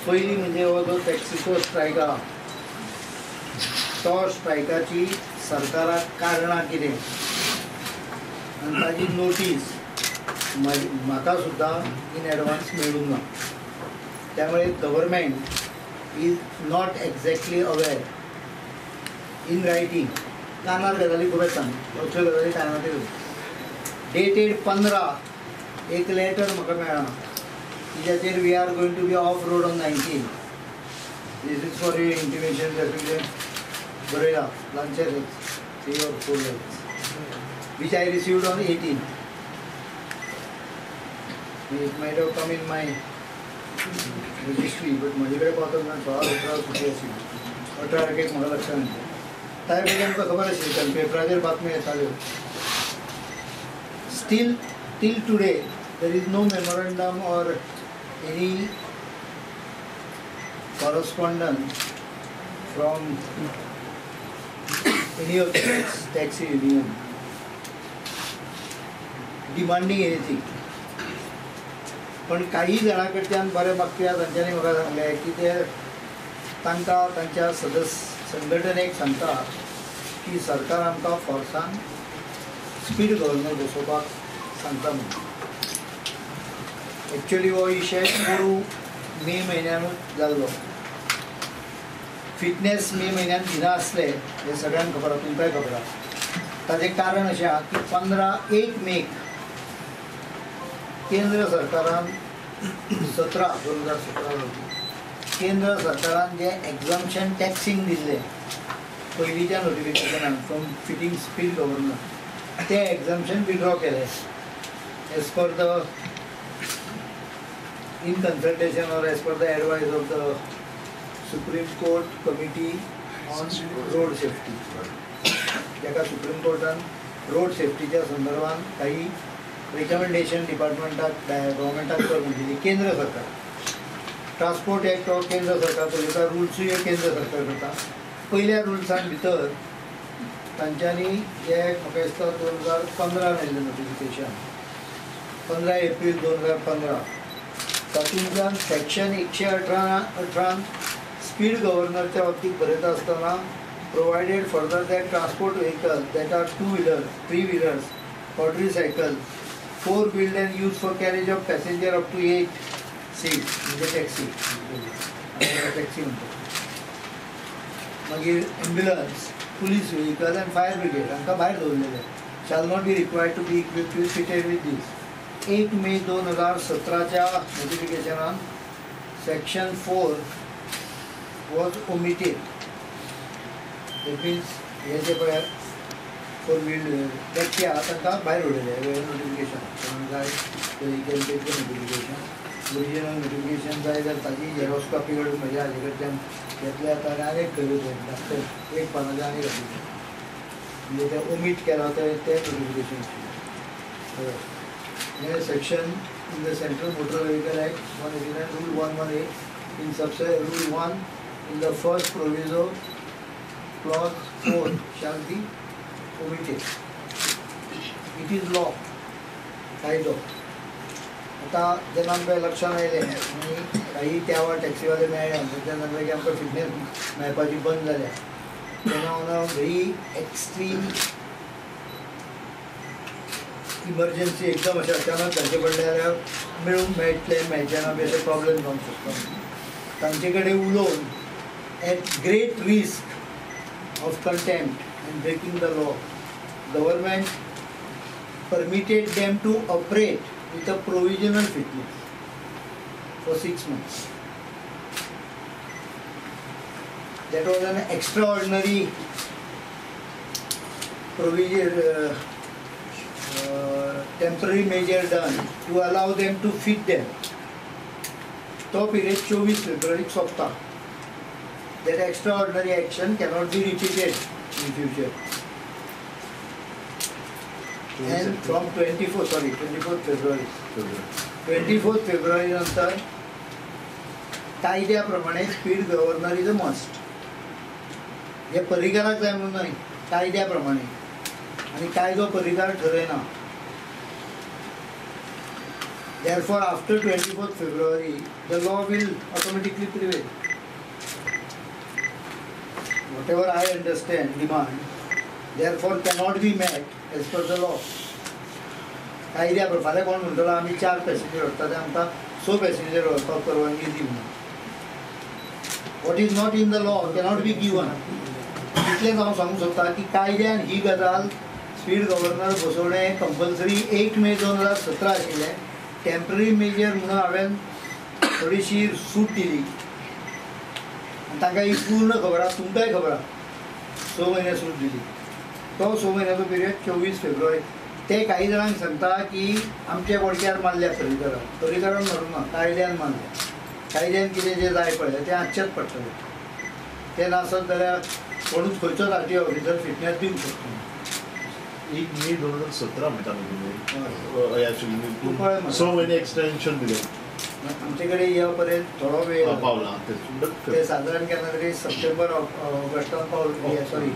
पयली म्हणजे हो जो टॅक्सीचो स्ट्रायक आहा तो स्ट्रायकाची सरकाराक कारणां कितें आनी ताजी नोटीस म्हाका सुद्दां इन एडवान्स मेळूंक ना. त्यामुळे government is not exactly aware in writing. कानार गजाली खूब येता, असल्यो गजाली कानार डेटेड 15 एक लेटर म्हाका मेळ्ळां की जाचेर we are going to be off road on 19. This is for your intimation. बरयला ल्हानशे 3 or 4 lines which I received on 18. It might have come in my registry, but म्हजे कडेन पावता 16 17 सुटी आशिल्ली. 18 तारखेक म्हाका लक्षात येता. त्या पयलीं आमकां खबर आशिल्ली कारण पेपराचेर बातम्यो येताल्यो. Still till today there is no memorandum or any correspondence from any of the taxi union demanding anything. पण काही जाणां कडच्यान बरें मागपी आहा तांच्यांनी म्हाका सांगलें की ते तांकां तांच्या सदस्य संघटनेक सांगता की सरकार आमकां फोर्सान स्पीड गव्हर्नर बसोवपाक सांगता म्हणून. एक्चुअली हो विशय पोरूं मे म्हयन्यानूच जाल्लो. फिटनेस मे म्हयन्यान दिना आसले हें सगळ्यांक खबर आहा, तुमकांय खबर आहा. ताजें कारण अशें आहा की 15 मेक केंद्र सरकारान 2017 रोजी केंद्र सरकारान जें एक्झम्पशन टॅक्सींक दिल्लें पयलींच्या नोटिफिकेशनान फ्रॉम फिटींग स्पीड गव्हर्नर, तें एक्झम्पशन विड्रॉ केलें as per the in consultation or as per the advice of the Supreme Court committee on road safety. जाका सुप्रीम कोर्टान रोड सेफ्टीच्या संदर्भात काही रिकमेंडेशन डिपार्टमेंटाक गव्हर्मेंटाक कर म्हूण दिली. केंद्र सरकार ट्रान्सपोर्ट एक्ट हो केंद्र सरकार पळयता, रुल्सूय केंद्र सरकार करता. पयल्या रुल्सान भितर तांच्यांनी जे म्हाका दिसता 2015 आयिल्लें नोटिफिकेशन 15 एप्रील 2015, तातूंतल्यान सेक्शन 118 स्पीड गव्हर्नरच्या बाबतीत बरयता आसतना provided further that transport vehicle that are 2 wheeler, 3 wheelers, quadricycle, 4 wheeled and use for carriage of passenger up to 8 seat म्हणजे टॅक्सी, टॅक्सी म्हणतो. मागीर ambulance, police vehicle and fire brigade हांकां भायर दवरलेलें shall not be required to be equipped with fitted with this. 1 May 2017च्या नोटिफिकेशनान section 4 was omitted. That means हे जे पळय 4 wheeled taxi आहा तांकां भायर उडयलें नोटिफिकेशन. जाय नोटिफिकेशन ओरिजिनल नोटिफिकेशन जाय जाल्यार ताजी झेरॉक्स कॉपी काडून म्हज्या हाजे कडच्यान घेतले आतां आनी आनीक खंय धाडटले एक पानाचें आनीक घातलें म्हणजे तें ओमीट केलां तें नोटिफिकेशन. हे section in the central motor vehicle act 189 rule 118 in subsection rule 1 in the first proviso clause 4 shall be omitted. It is law, कायदो. आतां जेन्ना आमकां लक्षांत आयलें आनी काही त्या वेळार टॅक्सीवाले मेळ्ळे आमकां तेन्ना सांगलें की आमकां फिटनेस मेळपाची बंद जाल्या तेन्ना on a very extreme emergency एकदम अशें अचानक घालचें पडलें जाल्यार मेळूंक मेळटलें मेळचें ना बी अशें प्रॉब्लेम जावंक शकता. तांचे कडेन उलोवन at great risk of contempt and breaking the law, government permitted them to operate with a provisional fitness for 6 months. That was an extraordinary provision, temporary measure done to allow them to fit them. तो period 24 फेब्रुवारीक सोंपता. That extraordinary action cannot be repeated in future. And from 24th February. 24th February नंतर कायद्या प्रमाणे speed governor is a must. हे परिकाराक जाय म्हणून न्हय, कायद्या प्रमाणे. आनी कायदो परिकार ठरयना. Therefore, after 24th February, the law will automatically prevail. Whatever I understand, demand, therefore cannot be met as per the law. कायद्या फाल्यां कोण म्हणटलो आमी 4 पॅसेंजर व्हरता ते आमकां 6 पॅसेंजर व्हरपाक परवानगी दी म्हणून. What is not in the law cannot be given. इतलेंच हांव सांगूंक सोदता की कायद्यान ही गजाल स्पीड गव्हर्नर बसोवणें कंपल्सरी 1 मे 2017 आशिल्लें. टेम्पररी मेजर म्हणून हांवें थोडीशी सूट दिली आनी तांकां ही पूर्ण खबर आसा, तुमकांय खबर आसा. 6 म्हयने सूट दिली, तो 6 म्हयन्याचो पिरियड 24 फेब्रुवारी. ते काही जाणांक सांगता की आमच्या बोडक्यार मारल्या पर्रीकरान, पर्रीकरान मारूंक ना, कायद्यान मारल्या. कायद्यान कितें जें जाय पळय तें आसचेंच पडटलें. तें नासत जाल्यार कोणूच खंयचोच आर टी ऑफिसर फिटनेस दिवंक शकता. 1 मे 2017 म्हणटा न्हू, 6 म्हयने एक्सटेन्शन दिलें. आमचे कडेन येवपर्यंत पर्यंत थोडो वेळ पावला. ते सादारण केन्ना तरी सप्टेंबर ऑगस्टान पावल, सॉरी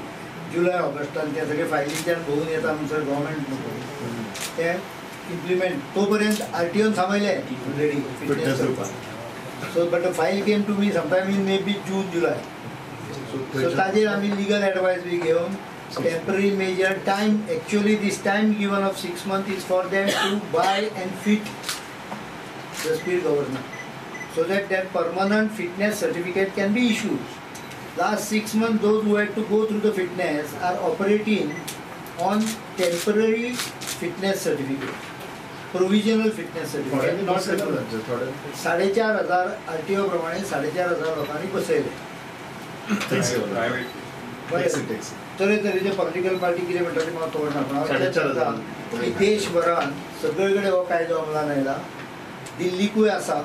जुलय ऑगस्टान ते सगळे फायलींच्यान भोवून येता म्हणसर गव्हर्मेंट ते इम्प्लिमेंट तो पर्यंत आर टी ओन थांबयले ऑलरेडी फिटनेस करपाक. So but the file came to me sometime in maybe June July. So ताजेर आमी लिगल एडवायस बी घेवन temporary measure time, actually this time given of 6 months is for them to buy and fit the speed governor so that that permanent fitness certificate can be issued. Last 6 months those who had to go through the fitness are operating on temporary fitness certificate, provisional fitness certificate, not regular. 4,500 RTO प्रमाणे 4,500 लोकांनी बसयले. तरेतरेचे political party कितें म्हणटा ते म्हाका खबर ना, पूण हांव की देशभरान सगळे कडेन हो कायदो अंमलान आयला. दिल्लीकूय आसा,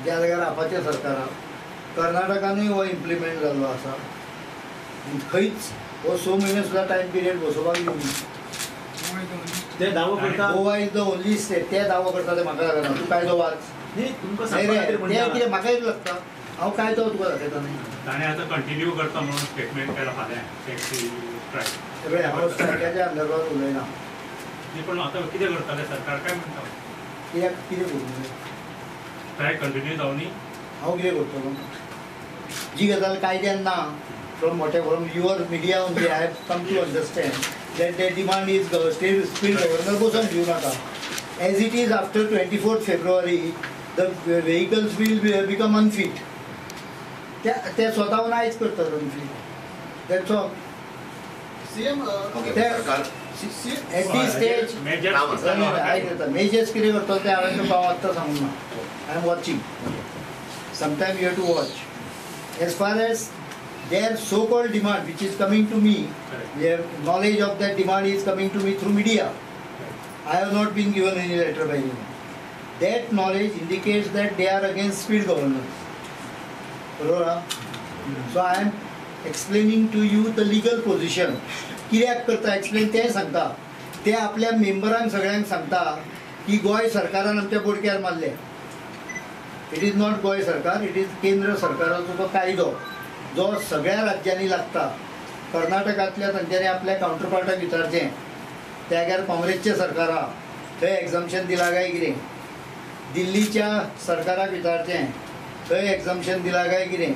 ज्या जाग्यार आपाचें सरकार आसा, कर्नाटकानूय हो इम्प्लिमेंट जाल्लो आसा. खंयच हो 6 म्हयने सुद्दां टायम पिरियड बसोवपाक दिवंक ते दावो करता. Goa is the only state. ते दावो करता ते म्हाका लागना. तूं कायदो वाच. न्ही तुमकां न्ही रे, तें कितें म्हाका एक लागता, हांव कायदो तुका दाखयता न्ही. ताणें आतां कंटिन्यू करता म्हणून स्टेटमेंट केलां फाल्यां टॅक्सी स्ट्रायक. हांव स्ट्रायकाच्या संदर्भात उलयना. न्ही पण आतां कितें करतलें सरकार काय म्हणटा? कित्याक कितें करूं? स्ट्रायक कंटिन्यू जावं न्ही. हांव कितें करतलो? जी गजाल कायद्यान ना, from what from your media only I have come to understand that the demand is state speed governor बसोवन दिवं नाका. As it is after 24 February the vehicles will become unfit. ते स्वताहून आयज करतात unfit. That's all. CM at this stage measures कितें करता तें हांवें तुका हांव आत्तां सांगूंक ना. I am watching. Sometime you have to watch. As far as their so-called demand which is coming to me, their knowledge of that demand is coming to me through media. I have not been given any letter by anyone. That knowledge indicates that they are against speed governance. So I am explaining to you the legal position. कित्याक करता explain तें सांगता. ते आपल्या मेंबरांक सगळ्यांक सांगता की गोंय सरकारान आमच्या बोडक्यार मारले. It is not Goa सरकार, it is केंद्र सरकाराचो तो कायदो जो सगळ्या राज्यांनी लागता. कर्नाटकांतल्या तांच्यांनी आपल्या कावंटरपार्टाक विचारचें, त्या जाग्यार काँग्रेसचें सरकार आहा थंय एक्झाम्शन दिलां काय कितें, दिल्लीच्या सरकाराक विचारचें थंय एक्झाम्शन दिलां काय कितें,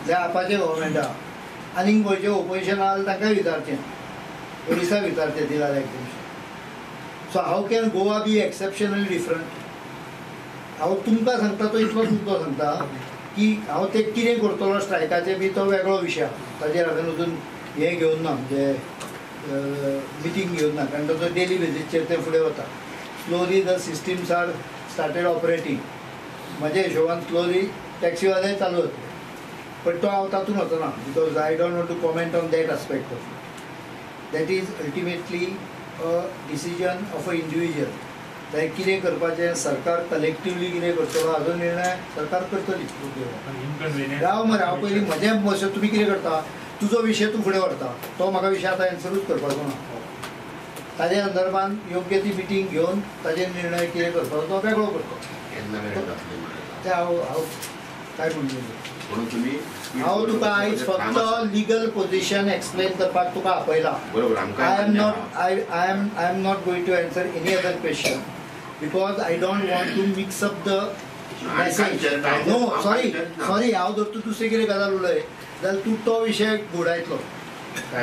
जे आपाचें गव्हर्मेंट आहा. आनीक गोंयचें ओपोजिशन आहा तांकां विचारचें, ओडिसा विचारचें दिलां exemption. So how can Goa be exceptionally different? हांव तुमकां सांगता तो इतलोच मुद्दो सांगता की हांव तें कितें करतलो स्ट्रायकाचें बी तो वेगळो विशय आहा. ताजेर हांवें अजून हें घेवन ना, म्हणजे मिटींग घेवन ना, कारण ताचो डेली बेजीसचेर तें फुडें वता. Slowly the systems are started operating. म्हज्या हिशोबान स्लोली टॅक्सीवाले चालू जातले, पण तो हांव तातूंत वचना because I don't want to comment on that aspect of it. That is ultimately a decision of a individual. ताणें कितें करपाचें, सरकार कलेक्टिवली कितें करतलो हाजो निर्णय सरकार करतली. राव मरे, हांव पयलीं म्हजें मत तुमी कितें करता, तुजो विशय तूं फुडें व्हरता, तो म्हाका विशय आतां एन्सरूच करपाचो ना. ताज्या संदर्भान योग्य ती मिटींग घेवन ताजेर निर्णय कितें करपाचो तो वेगळो करतो. तें हांव हांव काय म्हणून हांव तुका आयज फक्त लिगल पोझिशन एक्सप्लेन करपाक तुका आपयला. I am not going to answer any other question. because I don't want to mix up the message. No, sorry sorry, हांव जर तूं दुसरी कितें गजाल उलय जाल्यार तूं तो विशय घुडायतलो.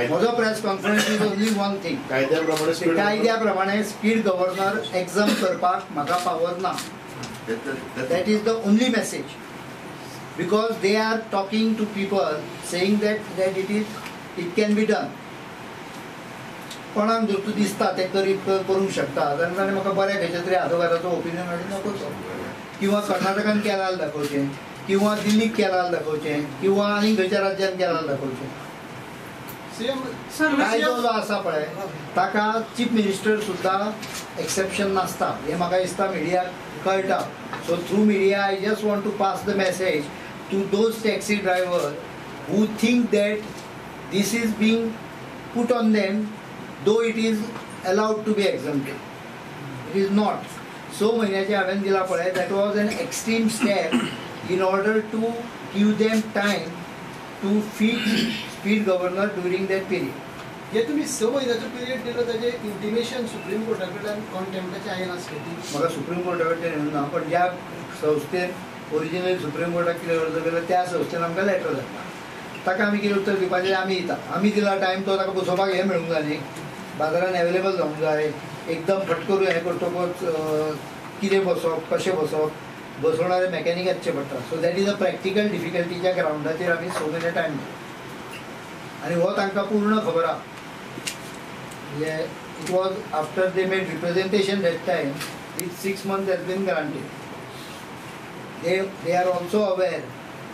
म्हजो press conference is only one thing, कायद्या प्रमाणे स्पीड गव्हर्नर एक्झाम करपाक म्हाका पावर ना. That is the only message, because they are talking to people saying that that it can be done. कोणाक जर तूं दिसता तें करूंक शकता जाल्यार ताणें म्हाका बऱ्या खंयच्या तरी आदोगाराचो ओपिनियन हाडून दाखोवचो, किंवा कर्नाटकान केला दाखोवचें, किंवा दिल्लीक केला दाखोवचें, किंवा आनी खंयच्या राज्यान केला दाखोवचें. कायदो जो आसा पळय ताका चीफ मिनिस्टर सुद्दां एक्सेप्शन नासता, हें म्हाका दिसता मिडियाक कळटा. So through media I just want to pass the message to those taxi driver who think that this is being put on them, though it is allowed to be exempted. It is not. 6 म्हयन्याचे हांवें दिला पळय, that was an extreme step in order to give them time to fit speed governor during that period. हे तुमी 6 म्हयन्याचो period दिलो ताजें intimation supreme Carta कडल्यान कॉन्टेम्प्टाचें आयलां आसलें? म्हाका सुप्रीम कोर्टा कडल्यान येवंक ना, पण ज्या संस्थेन ओरिजिनल सुप्रीम कोर्टाक कितें अर्ज केलो त्या संस्थेन आमकां लेटर धाडटा, ताका आमी कितें उत्तर दिवपाचें आमी दिता. आमी दिला टायम तो ताका बसोवपाक हें मेळूंक जाय न्ही, बाजारान एवेलेबल जावंक जाय. एकदम फट करून हें करतकच कितें बसप, कशें बसप, बसवणारे मॅकॅनीक आसचे पडटा. So that is a practical डिफिकल्टीच्या ग्रावंडाचेर आमी 6 म्हयने टायम दिलो आनी हो तांकां पूर्ण खबर आहा. म्हणजे it was after they made representation that time with 6 months has been granted. They are also aware,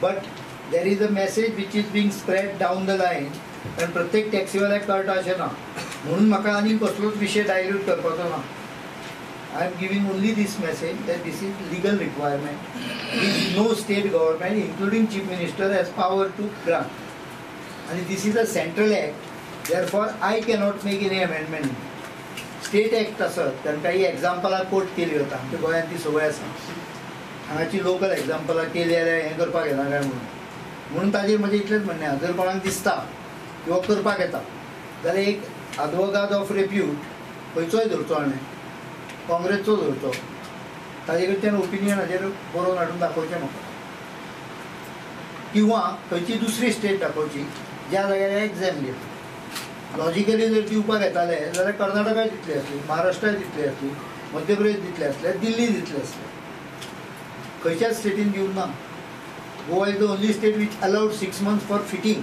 but there is a message which is being spread down the line. कारण प्रत्येक टॅक्सीवाल्याक कळटा अशें ना, म्हणून म्हाका आनी कसलोच विशय डायल्यूट करपाचो ना. I am giving only this message that this is legal requirement. No state government including chief minister has power to grant, आनी this is a central act, therefore I cannot make any amendment. State act आसत कारण काही एग्जाम्पलां कोट केली वता, आमच्या गोंयांत ती संवय आसा, हांगाची लोकल एग्जाम्पलां केली जाल्यार हें करपाक येना काय म्हणून. म्हणून ताजेर म्हजें इतलेंच म्हणणें आसा, जर कोणाक दिसता किंवा करपाक येता जाल्यार एक आदवोगाद ऑफ रेप्यूट खंयचोय धरचो हाणें, काँग्रेसचो धरचो, ताजे कडच्यान ओपिनियन हाजेर बरोवन हाडून दाखोवचें म्हाका, किंवा खंयची दुसरी स्टेट दाखोवची ज्या जाग्यार एग्झाम दिता. लॉजिकली जर दिवपाक येताले जाल्यार कर्नाटकाय दितली आसली, महाराष्ट्राय दितली आसली, मध्य प्रदेश दितले आसले, दिल्ली दितले आसले, खंयच्याच स्टेटीन दिवंक ना. Goa is the only state which allowed 6 months for fitting.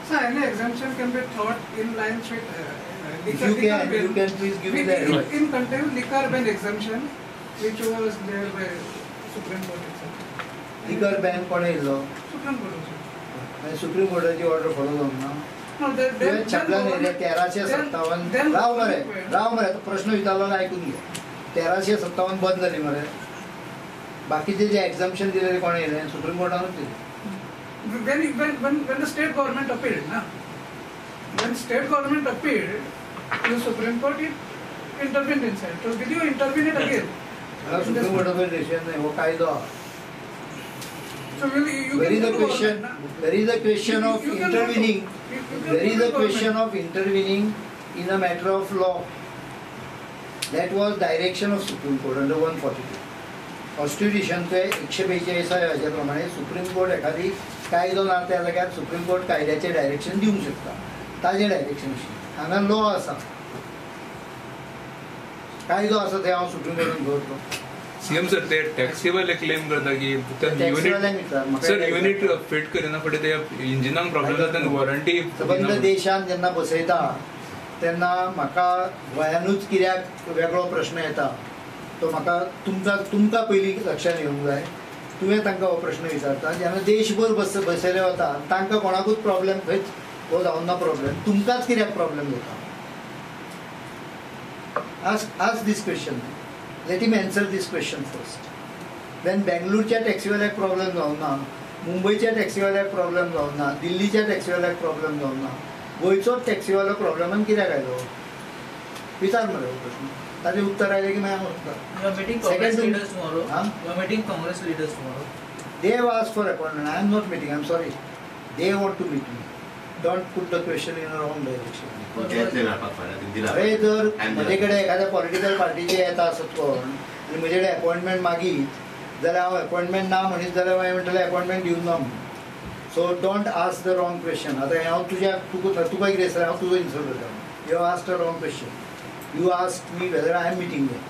Sir, any exemption can be thought in lines with liquor, you can, ban. You can please give me the advice. In contempt liquor ban exemption, which was there by Supreme Court itself. Liquor ban कोणें येयल्लो? Supreme Court also. आनी supreme कोर्टाची order follow जावंक ना? No, तुवें छापला न्ही 1357. राव मरे, राव मरे, प्रश्न विचारलो ना आयकून घे. 1357 बंद जाली मरे, बाकीचे जे एक्झाम्पशन दिले ते कोणें येयलें? सुप्रीम कोर्टानूच दिलें. When the state government appealed, na? When state government appealed to the Supreme Court, it intervened inside. So did you intervene it again? Supreme कोर्टाचो डिसिजन न्ही, हो कायदो. So will you there is a question, there is a question of intervening, there is a question of intervening in a matter of law. That was direction of Supreme Court under 142. कॉन्स्टिट्युशनचे 142 ह्या प्रमाणे supreme court एखादी कायदो ना त्या जाग्यार supreme court कायद्याचें direction दिवंक शकता, ताजें डायरेक्शन आशिल्लें. हांगा लॉ आसा, कायदो आसा, ते हांव सुप्रीम कोर्टान दवरतलो. सीएम सर, ते टॅक्सीवाले क्लेम करता की युनिट सर युनिट फिट करिना फुडें ते इंजिनाक प्रॉब्लम जाता आनी वॉरंटी. सबंद देशान जेन्ना बसयता तेन्ना म्हाका गोंयानूच कित्याक वेगळो प्रश्न येता तो म्हाका तुमकां पयलीं लक्षांत येवंक जाय. तुवें तांकां हो प्रश्न विचारता जेन्ना देशभर बसयले वता तांकां कोणाकूच प्रॉब्लम खंयच हो जावंक ना प्रॉब्लम, तुमकांच कित्याक प्रॉब्लम जाता? Ask this question, let him answer this question first. Then बेंगलुरच्या टॅक्सीवाल्याक प्रॉब्लम जावंक ना, मुंबयच्या टॅक्सीवाल्याक प्रॉब्लम जावंक ना, दिल्लीच्या टॅक्सीवाल्याक प्रॉब्लम जावंक ना, गोंयचोच टॅक्सीवालो प्रॉब्लमान कित्याक आयलो? विचार मरे हो प्रश्न, ताजें उत्तर आयलें की मागीर हांव वता. Congress leaders tomorrow. They have asked for appointment. I am not meeting. I am sorry. They want to meet me. Don't put the question in wrong direction. अरे जर म्हजे कडेन एखाद्या पॉलिटिकल पार्टीचे येता आसत कोण आनी म्हजे कडेन अपॉयंटमेंट मागीत जाल्यार हांव अपॉयंटमेंट ना म्हणीत जाल्यार मागीर म्हणटलें अपॉयंटमेंट दिवन ना म्हणून. So don't ask the wrong question. आतां हांव तुज्या तुका कितें दिसता हांव तुजो इन्सल्ट करता. You have asked a wrong question. You ask me whether I am meeting them.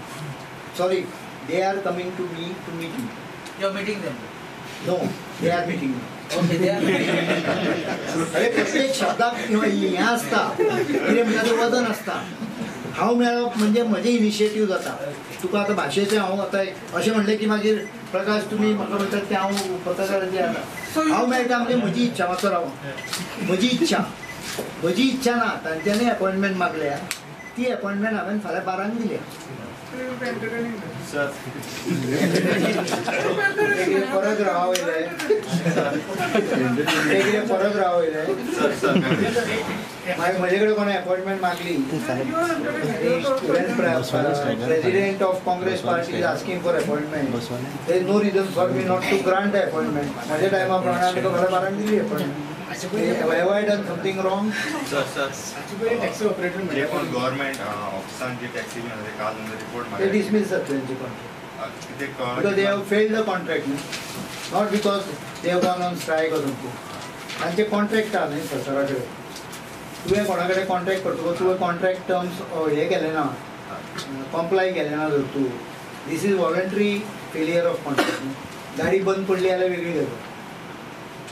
Sorry, they are coming to me to meet me. You are meeting them? No, they are meeting me. Okay, they are meeting. अरे प्रत्येक शब्दाक हें आसता, कितें म्हणटा तें वजन आसता. हांव मेळप म्हणजे म्हजें इनिशिएटीव जाता. तुका आतां भाशेचें हांव आतां अशें म्हणलें की मागीर प्रकाश तुमी म्हाका म्हणटात की हांव पत्रकारांचें जाता. हांव मेळटा म्हणजे म्हजी इच्छा. मातसो राव, म्हजी इच्छा, म्हजी इच्छा ना, तांच्यांनी अपॉयंटमेंट मागल्या, ती अपॉयंटमेंट हांवें फाल्यां 12 दिल्या. परत राव वयले, ते कितें परत राव वयले. मागीर म्हजे कडेन कोणें अपॉयंटमेंट मागली, president of Congress party is asking for appointment, there is no reason for me not to grant the appointment. म्हज्या टायमा प्रमाणे आमी फाल्यां 12 दिली appointment. Have I done something wrong? Sir, sir. Taxi operator जे कोण गव्हर्नमेंट ऑफिसान जे taxi बीन आसा ते काल रिपोर्ट ते डिसमीस जातले तेंचे contract. Because they have failed the contract, not because they have gone on strike or something. तांचे कॉन्ट्रॅक्ट आहा न्ही सरकारा कडेन. तुवें कोणा कडेन कॉन्ट्रॅक्ट करतकच तुवें कॉन्ट्रॅक्ट टर्म्स हे केले ना, कॉम्प्लाय केले ना जर तूं, this is voluntary failure of contract. गाडी बंद पडली जाल्यार वेगळी गजाल,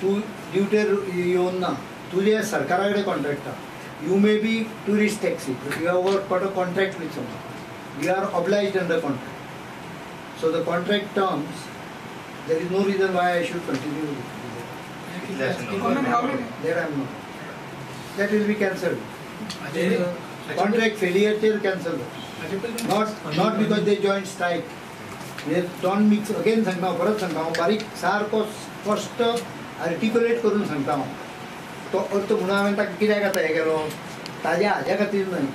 तूं ड्युटेर येवन ना, तुजें सरकारा कडेन कॉन्ट्रॅक्ट आहा. You may be tourist taxi, but you have got a contract with someone. You are obliged under contract. So the contract terms, there is no reason why I should continue with it. There I am not. That will be cancelled. Contract failure till cancelled. Not because they joined strike. They don't mix. Again सांगता हांव, परत सांगता हांव, बारीक सारको स्पश्ट articulate करून सांगता हांव. तो अर्थ म्हणून हांवें ताका कित्याक आतां हें केलो, ताज्या हाज्या खातीर न्हय.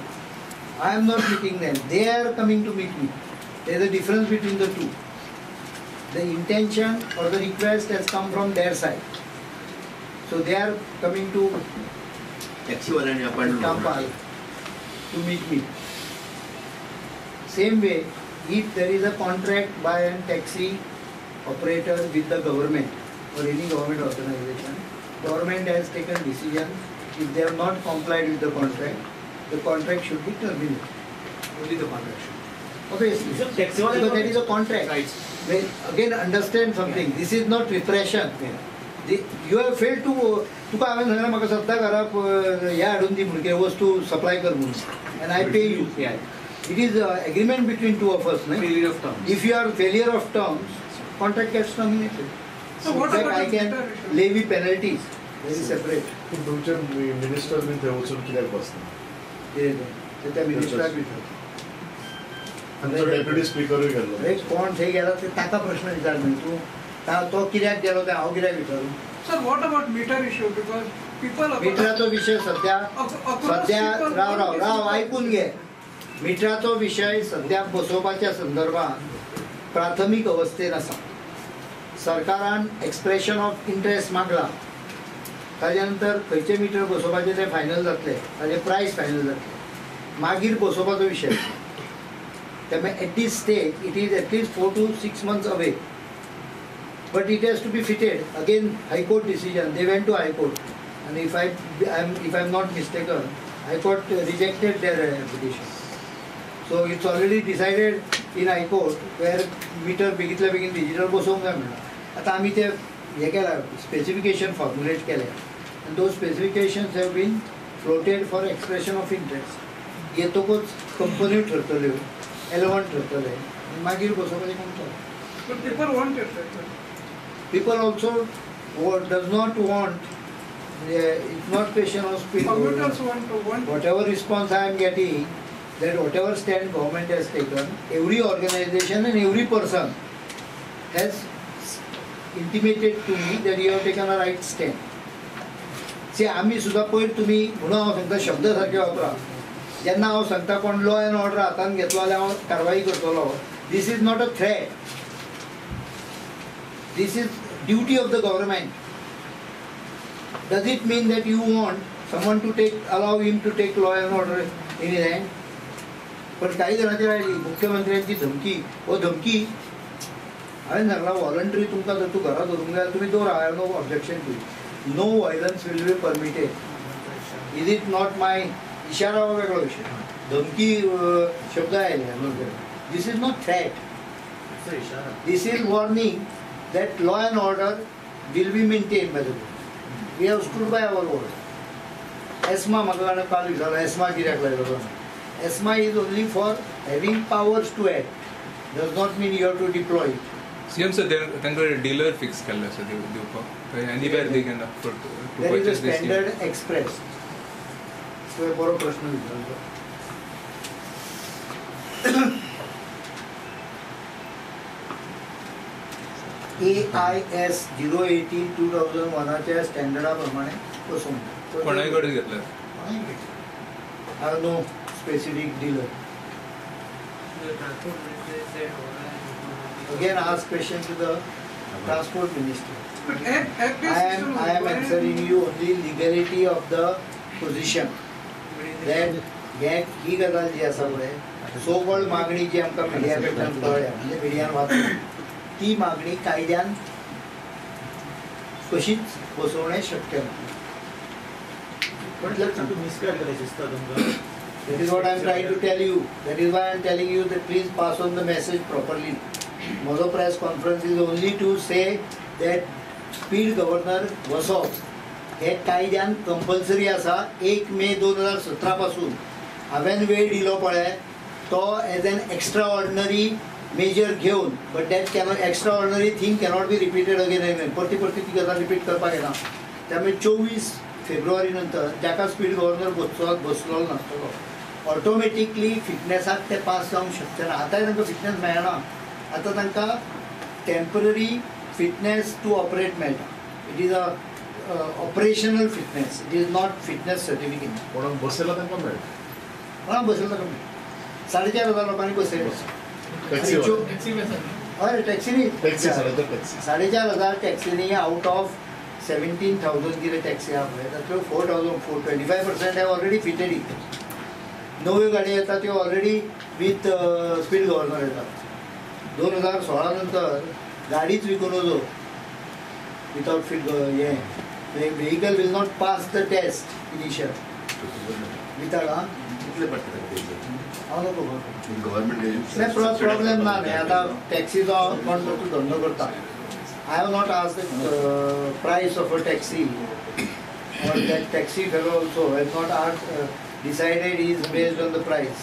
I am not meeting them, they are coming to meet me. There is a difference between the two. The intention or the request has come from their side, so they are coming to Campal to meet me. Same way, if there is a contract by a taxi operator with the government or any government organization, government has taken decision, if they have not complied with the contract should be terminated. Only the contract should. Obviously, because that is a contract. Right. Well, again, understand something. Yeah. This is not repression. Yeah. You have failed to. तुका हांवें सांगलें म्हाका सद्दां घरा हें हाडून दी म्हणून कितें वस्तू सप्लाय कर म्हणून, and I pay you. It is agreement between two of us न्हय. Failure of terms. If you are failure of terms, contract gets terminated. So what about I can levy penalties very separate. पूण तुमचे minister बीन थंय वचून कित्याक बसना? कितें तें त्या मिनिस्टराक विचार. आमचो डेप्युटी स्पिकरूय गेल्लो. अरे कोण थंय गेला ते ताका प्रश्न विचार न्हय तूं, तो कित्याक गेलो तें हांव कित्याक विचारूं? Sir, what about meter issue? Because people मिटराचो विशय सद्या सद्या राव राव राव आयकून घे. मिटराचो विशय सद्या बसोवपाच्या संदर्भात प्राथमीक अवस्थेन आसा. सरकारान एक्सप्रेशन ऑफ इंट्रस्ट मागला, ताज्या नंतर खंयचे मिटर बसोवपाचें तें फायनल जातलें, ताजें प्रायस फायनल जातलें, मागीर बसोवपाचो विशय. त्यामुळे at this stage it is at least 4 to 6 months away, but it has to be fitted. Again high court decision, they went to high court and if I am not mistaken, high court rejected their application. So it's already decided in high court where meter बेगीतल्या बेगीन digital बसोवंक जाय म्हणलां. आतां आमी ते हें केलां, specification formulate केलें आनी those specifications have been floated for expression of interest. येतकूच कंपन्यो ठरतल्यो, एलवण ठरतले आनी मागीर बसोवपाचें काम चलता. But people want it. People also does not want, it's not question of speed. Commuters want to want. Whatever response I am getting, that whatever stand government has taken, every organization and every person has intimated to me that you have taken a right stand. See, आमी सुद्दां पयर तुमी म्हणून हांव सांगता शब्द सारके वापरा. जेन्ना हांव सांगता कोण लॉ एन्ड ऑर्डर हातान घेतलो जाल्यार हांव कारवाई करतलो, this is not a threat, this is duty of the government. Does it mean that you want Someone to take allow him to take law and order in his hand. पण काही जाणांचेर आयली मुख्यमंत्र्यांची धमकी. हो धमकी हांवें सांगलां वॉलंटरी तुमकां जर तूं घरा धरूंक जाय तुमी दवरा. I have no objection to it. No violence will be permitted. Is it not my इशारा हो वेगळो विशय. धमकी शब्द आयले. This is not threat. This is warning that law and order will be maintain by the government. We have stood by our word. ESMA म्हाका काल विचारलो एस्मा कित्याक लायलो. ESMA is only for having powers to act. Does not mean you have to deploy it. CM sir, तांकां dealer fix केल्लो आसा दिवपाक. Anywhere they can afford to There is a purchase this. Standard express. तुवें बरो प्रश्न विचारलो. AIS 018-2001 स्टँडर्डा प्रमाणे बसोवंक. कोणाय कडेन घेतले? I have no specific dealer. Again, ask question to the transport minister. But I am answering you only legality of the position. That ही गजाल जी आसा पळय सो कॉल्ड मागणी जी आमकां मिडिया कडल्यान कळ्ळ्या म्हणजे मिडियान वाचली ती मागणी कायद्यान कशीच बसोवणें शक्य ना. That is what I am trying to tell you. That is why I am telling you that please pass on the message properly. म्हजो press conference is only to say that speed governor बसप हे कायद्यान compulsory आसा. 1 मे 2017 पासून हांवें वेळ दिलो पळय तो as an extra ordinary major घेवन. But that cannot extraordinary thing cannot be repeated again again. परती परती ती गजाल रिपीट करपाक येना. त्यामुळे 24 फेब्रुवारी नंतर जाका स्पीड गव्हर्नर बसलो नासतलो ऑटोमॅटिकली फिटनेसाक ते पास जावंक शकचे ना. आतांय तांकां फिटनेस मेळना. आतां तांकां टेम्पररी फिटनेस टू ऑपरेट मेळटा. It is a operational fitness. It is not fitness certificate. कोणाक बसयला तांकां मेळटा. कोणाक बसयला तांकां मेळटा. 4,500 लोकांनी बसयले. हय टॅक्सीनी 4,500 टॅक्सीनी आउट ऑफ 17,000 कितें टॅक्सी आहा पळय तातूंतल्यो 4,425% have already fitted it. नव्यो गाडी येता त्यो ऑलरेडी विथ स्पीड गव्हर्नर येतात. 2016 नंतर गाडीच विकून वचो विथआउट फिट हें vehicle will not pass the test initial without. हां हांव नको गव्हर्मेंट प्रॉब्लेम ना न्ही. आतां टॅक्सीचो कोण तो धंदो करता. I have not asked the price of a taxi, or that taxi fellow also has not asked, decided is based on the price.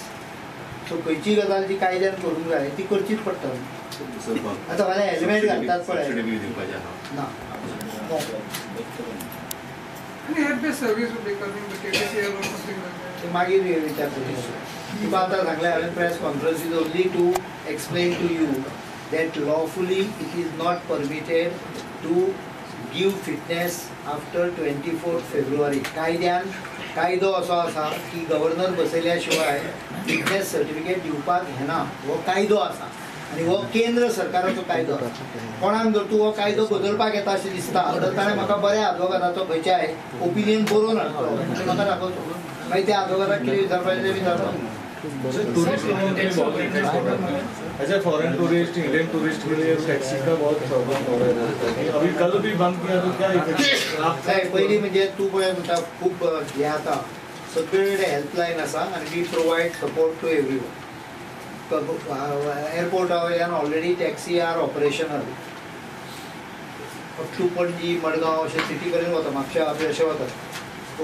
So खंयची गजाल जी कायद्यान करूंक जाय ती करचीच पडटा. आतां फाल्यां हेल्मेट घालतात पळय ना. मागीर विचार तुका आतां सांगलें हांवें press conference is only to explain to you that lawfully it is not permitted to give fitness after 24 February. कायद्यान कायदो असो आसा की गव्हर्नर बसयल्या शिवाय फिटनेस सर्टिफिकेट दिवपाक येना. हो कायदो आसा आनी हो केंद्र सरकाराचो कायदो आसा. कोणाक जर तूं हो कायदो बदलपाक येता अशें दिसता तर ताणें म्हाका बऱ्या आदवोगादाचो खंयच्याय ओपिनियन बरोवन हाडचो आनी म्हाका दाखोवचो. मागीर त्या आदवोगादाक कितें विचारपाचें तें विचारपाक. टूरिस्ट लोगों के लिए बहुत ऐसे foreign tourist Indian tourist K लिए टैक्सी का बहुत प्रॉब्लम हो रहा है. अभी कल भी बंद किया तो क्या इफेक्ट? पयलीं म्हणजे तूं पळय म्हणटा खूब हें आतां सगळे कडेन हेल्पलायन आसा आनी we provide support to everyone. एअरपोर्टा वयल्यान already taxi are operational up to Panaji Madgaon अशें सिटी पर्यंत वता. म्हापशा अशें वतात.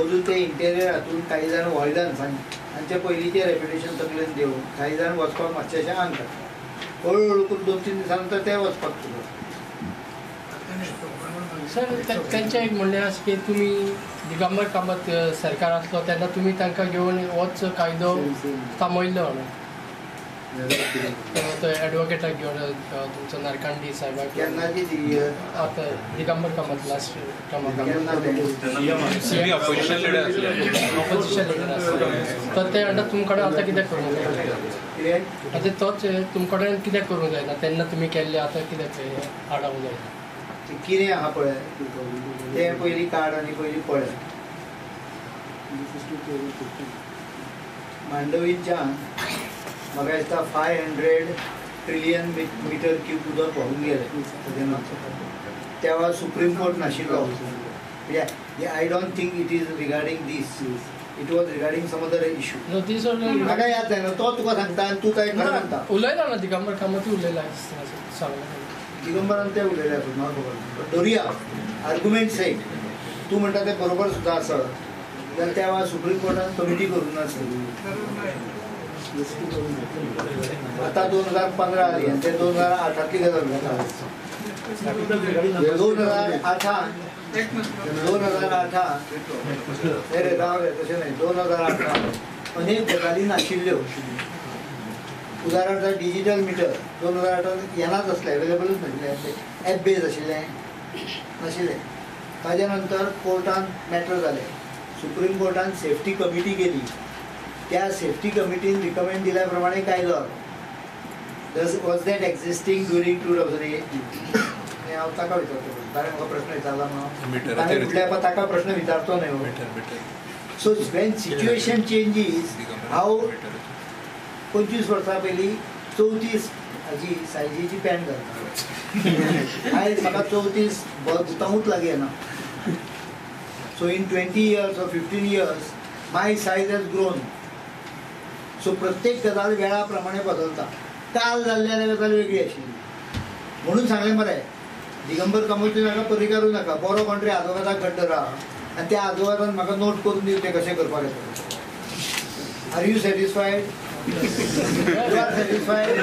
अजून ते इंटेरियर हातून कांय जाण व्हॉयलन्स आनी तांचे पयलींचें रेप्युटेशन तकलेन घेवन कांय जाण वचपाक मातशें अशें आंग काडटा. हळू हळू करून 2-3 दिसां नंतर ते वचपाक सुरू. सर तांचें एक म्हणणें आसा की तुमी दिगंबर कामत सरकार आसलो तेन्ना तुमी तांकां घेवन होच कायदो थांबयल्लो म्हणून तो एडवोकेटाक घेवन तुमचो नारकांडी साहेबाक आतां दिगंबर कामत लास्ट टर्माक ऑपोजिशन ऑपोजिशन लिडर आसले तर ते म्हणटा तुमकडे आतां कित्याक करूंक जायना. आतां तोच तुमकडे कित्याक करूंक जायना तेन्ना तुमी केल्लें आतां कित्याक आडावंक जायना. कितें आहा पळय तें पयलीं काड आनी पयलीं पळय. मांडवीच्यान म्हाका दिसता 500 ट्रिलियन मिटर क्यूब उदक व्हांवून गेलें. त्या वेळार सुप्रीम कोर्ट नाशिल्लो. I don't think it is regarding this, it was regarding some other issue. म्हाका याद जायना, तो तुका सांगता आनी तूं काय खरें सांगता. उलयला ना दिगंबर कामती उलयला सांगलें, दिगंबरान ते उलयले आसूं म्हाका खबर. दवरुया आर्ग्युमेंट सेट, तूं म्हणटा तें बरोबर सुद्दां आसत जाल्यार त्या वेळार सुप्रीम कोर्टान कमिटी करूंक नासली. आतां 2015 आली आनी ते 2008 गजाल उलयता. 2008 न्ही रे राव रे, तशें न्हय. 2008 अनेक गजाली नाशिल्ल्यो. उदाहरणार्थ डिजिटल मिटर 2008 येनाच आसलें, एवेलेबलूच नाशिल्लें, एप बेज आशिल्लें नाशिल्लें. ताज्या नंतर कोर्टान मॅटर जालें, सुप्रीम कोर्टान सेफ्टी कमिटी केली. त्या सेफ्टी कमिटीन रिकमेंड दिल्या प्रमाणे कायदो आलो. Was that existing during 2008? हांव ताका विचारतो, ताणें म्हाका प्रश्न विचारला म्हणून ताणें म्हटल्यार ताका प्रश्न विचारचो न्हय. सो when situation changes, हांव 25 वर्सां पयलीं 34 हाजी सायजीची पॅन्ट घालता, आयज म्हाका 34 बुतांवूच लागीं येना. So in 20 years or 15 years my size has grown. So प्रत्येक गजाल वेळा प्रमाणे बदलता. काल जाल्ल्या गजाल वेगळी आशिल्ली. म्हणून सांगलें मरे दिगंबर कामती नाका परिकारूं नाका, बरो कोण तरी आदवोगादाक घट्ट राव आनी त्या आदवोगादान म्हाका नोट करून दिवचें कशें करपाक येता. Are you satisfied? You are satisfied?